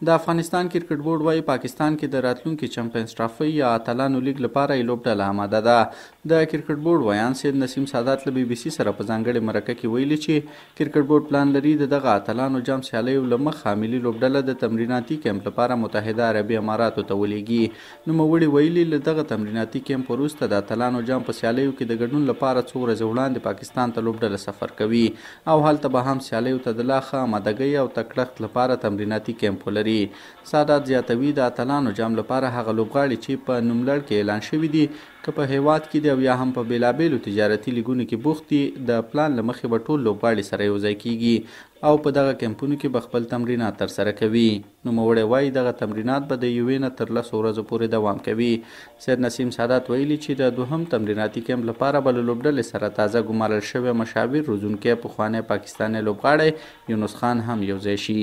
د افغانستان کرکټ بورډ وايي، پاکستان کې د راتلونکي چمپینز ټرافۍ یا اتلانو لیګ لپاره یې لوبډله اماده ده. د کرکټ بورډ ویاند سید نسیم سادات له بي بي سي سره په ځانګړې مرکه کې ویلي چې کرکټ بورډ پلان لري د دغه اتلانو جام سیالیو له مخه ملي لوبډله د تمریناتي کمپ لپاره متحده عربي اماراتو ته ولیږي. نوموړي ویلي، له دغه تمریناتي کمپ وروسته د اتلانو جام په سیالیو کې د ګډون لپاره څو ورځې وړاندې پاکستان ته لوبډله سفر کوي او هلته به هم سیالیو ته د لا ښه امادګۍ او تکړښت لپاره تمریناتي کمپ ولري. سادات زیاتوي، د اتلانو جام لپاره هغه لوبغاړي چې په نوملړ کې اعلان شوي دي، که په هېواد کې دي او یا هم په بېلابېلو تجارتي لیګونو کې بوخت دي، د پلان له مخې به ټول لوبغاړي سره یو ځای کېږي او په دغه کمپونو کې به خپل تمرینات ترسره کوي. نوموړی وايي، دغه تمرینات به د یوې نه تر 10 ورځو پورې دوام کوي. سید نسیم سادات ویلي چې د دوهم تمریناتي کمپ لپاره به له لوبډلې سره تازه ګمارل شوی مشاور روزونکی پخوانی پاکستانی لوبغاړی یونس خان هم یو ځای شي.